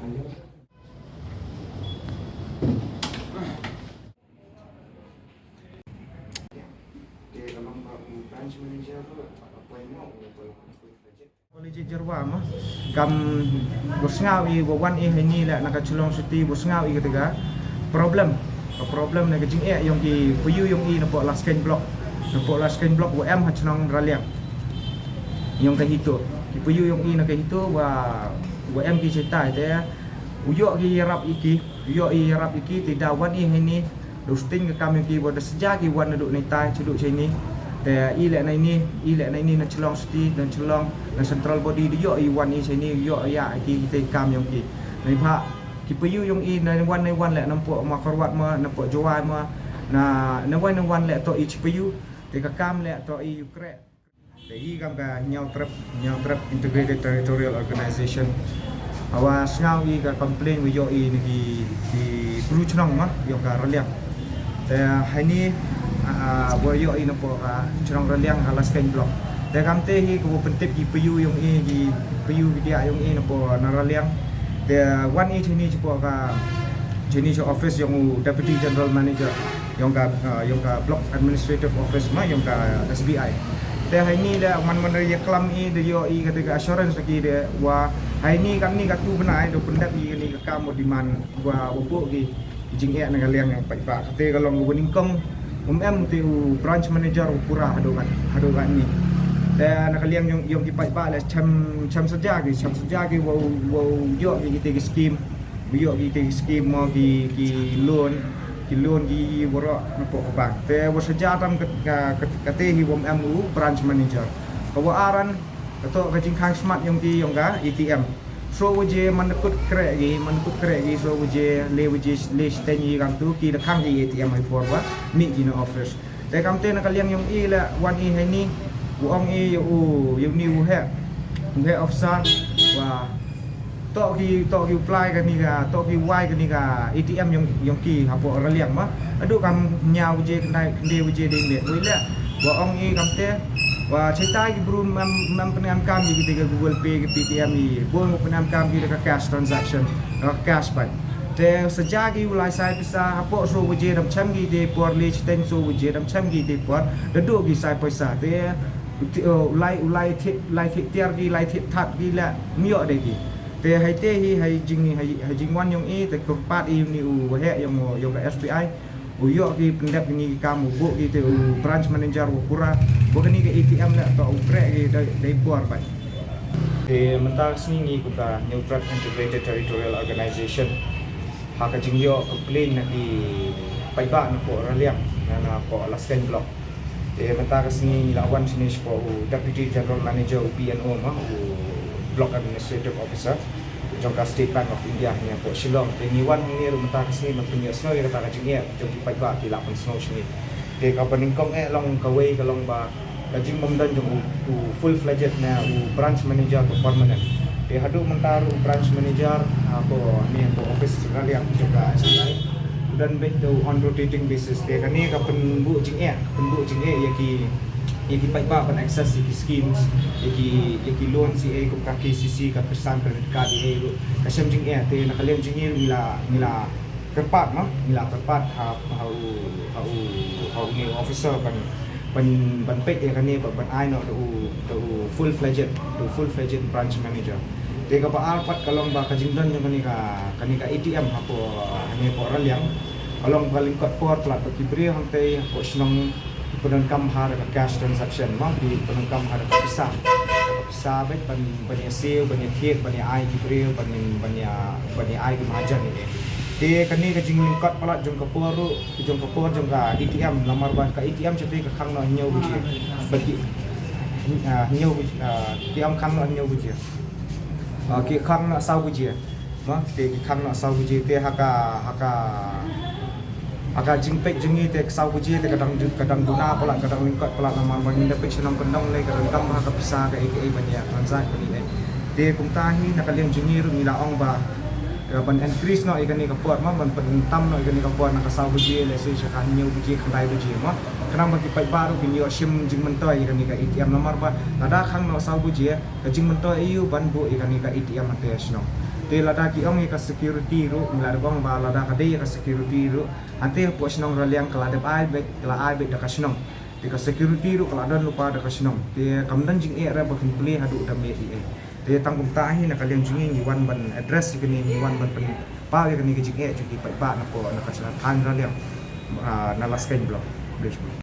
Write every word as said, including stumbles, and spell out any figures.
College Jerwa ma kam ba sngaw i ba wan i haini la na ka Shillong City ba sngaw i kata ka problem, ka problem na ka jingeh yong ki payu yong i na pok Laskein Block, na pok Laskein Block wa em ha chnong Raliang. Yong ka hito ki payu yong i na ka hito wa wa em ki chetai te u yoh ki yarap i ki u yoh i yarap i ki te da wan i haini. Da u sting ka kam yong ki wa da sja ki wan na du na itai chadu chaini. Te i le na ini i le na ini na Shillong City na Shillong na central body da yoh i wan i chaini yoh ya ki te kam yong ki. Na i bha ki payu yong i na wan na wan le na pok ma Kharwat ma na pok Jowai ma na na wan na wan le to i chi payu. Te ka kam le to i u kre. Te i kam ka Hynñiewtrep, Hynñiewtrep Integrated Territorial Organization. Hawa sngaw i ka complain wa yoh i na ki ki bru chnong ma yong ka Raliang. Te haini wa yoh i na pok ka chnong Raliang ka Laskein Block. Te kam te hi ka wa pyntip ki payu yong i ki payu ki dia yong i na pok na Raliang. Te wan i chini chi pok ka chini chi office yong u Deputy General Manager yong ka yong ka Block Administrative Office ma yong ka S B I. Te haini le man man ya klam i de yoh i kata ka assurance ki de wa haini kam ni ka tu bnai do pyndep i ni ka kam demand wa wa pok ki jingeh na ka liang yong paidbah. Kata ka long wa nyngkong um em te u branch manager u pura hadu kan hadu kan ni. Te na ka liang yong yong ki paidbah le chem chem saja ki chem saja ki wa wa yoh ki te ki scheme. Bujok ki te ki scheme mo ki ki loan ki loan ki waro na pok ka bank. Te wa saja tam ka ka te hi wom em u branch manager. Ka wa aran ka to ka jingkhang smat yong ki yong ka A T M. So waje man kut kre ki man kut kre ki so waje le waje le steng yi kam tu ki da khang ki A T M hai por wa mi ki na office. Te kam te na ka liang yong i la wan i hai ni u ong i u yong ni u he u he officer wa to ki to ki apply ka ni ka to ki wai ka ni ka A T M yong yong ki hapo raliang ma adu kam nya waje kndai kndai waje dei met wei le wa ong i kam te wa cerita ki bru mem mem pynam kam ki te ka Google Pay ki Paytm i bon pynam kam ki ka cash transaction ka cash bai. Te saja ki u lai sai pisa hapo so waje dam cham ki te por le chiteng so waje dam cham ki te por da do ki sai pisa te u lai u lai thit lai thit tiar ki lai thit that ki la myo de ki. Te hai te hi hai jing hai hai jing wan yong i te kyrpad i ni u he yong yong ka S B I. U yoh ki pyndep kini ki kam u buh ki te u branch manager u pura buh kini ki A T M le to u krek ki dei dei por bai. Te mynta ka sngi ngi kum ka Hynñiewtrep Integrated Territorial Organization ha ka jingyoh complain na ki paidbah na poh Raliang na na poh Laskein Block. Te mynta ka sngi ngi la wan shini shapoh u Deputy General Manager u B N O ma u Block Administrative Officer jong ka State Bank of India hangne hapoh Shillong. Te ngi wan hangne ruh mynta ka sngi ban pynïasnoh ïa kata ka jingeh jong ki paidbah ki la pynsngew shini. Te kaba nyngkong eh long kawei ka long ba ka jingbym don jong u, u full fledged na u branch manager ba permanent. Te haduh mynta ruh u branch manager hapoh ne hapoh office Raliang jong ka S B I u don beit da u on rotating basis. Te kane ka pynbuh jingeh, ka pynbuh jingeh ïa ki ïa ki paidbah ban access ïa ki schemes, ïa ki ïa ki loan C A kum ka K C C, ka Kisan Credit Card ïa ruh ka shem jingeh. Te na ka liang jingeh ngi la ngi la kyrpad ma ngi la kyrpad ha ha u ha u ha u ngi officer ban ban ban peit ïa kane ban ban ai noh da u da u full fledged da u full fledged branch manager. Te kaba ar pat ka long ba ka jingdon jong kane ka kane ka A T M hapoh kane hapoh Raliang ka long ba lyngkot por palat ba ki briew hangtei hapoh shnong ki pyndonkam ha da ka cash transaction ma ki pyndonkam ha da ka pisa da ka pisa bad ban ban ïa siew ban ïa thied ban ïa ai ki briew ban ban ïa ban ïa ai ki mahajan ïa. Te kane ka jinglyngkot palat jong ka por ruh jong ka por jong ka A T M namar ba ka A T M chate ka khang noh hynñiew baje ba ki hynñiew baje ki am khang noh hynñiew baje ki khang noh saw baje. Ma te ki khang noh saw baje te ha ka ha ka ha ka jingpeit jong ngi te saw baje te ka dang ka dang duna palat ka dang lyngkot palat namar ba ngi da peit shnong kyndong lei ka dang kam ha ka pisa ka ei ka ei ban ïa transact ban ïa ei. Te kumta hi na ka liang jong ngi ruh ngi la ong ba ban increase noh ïa kane ka por ma ban pyntam noh ïa kane ka por na ka saw baje lehse sha ka hynñiew baje khyndai baje ma khnang ba ki paidbah ruh kin ïoh shim jingmyntoi ïa kane ka A T M namar ba lada khang noh saw baje ka jingmyntoi aïu ban buh ïa kane ka A T M hangtei ha shnong. Te lada ki ong ïa ka security ruh, ngi la dep ong ba lada ka dei ïa ka security ruh, hangtei hapoh shnong Raliang ka la dep ai beit, ka la ai beit da ka shnong. Te ka security ruh ka la don lypa da ka shnong. Te kam don jingeh ruh ba phin plie haduh da miet ei ei. Te tang kumta hi na ka liang jong ngi ngi wan ban address ïa kane, ngi wan ban pynpaw ïa kane ka jingeh jong ki paidbah na poh na ka shnong thaiñ Raliang, ah, na Laskeiñ Block. Khublei shibun.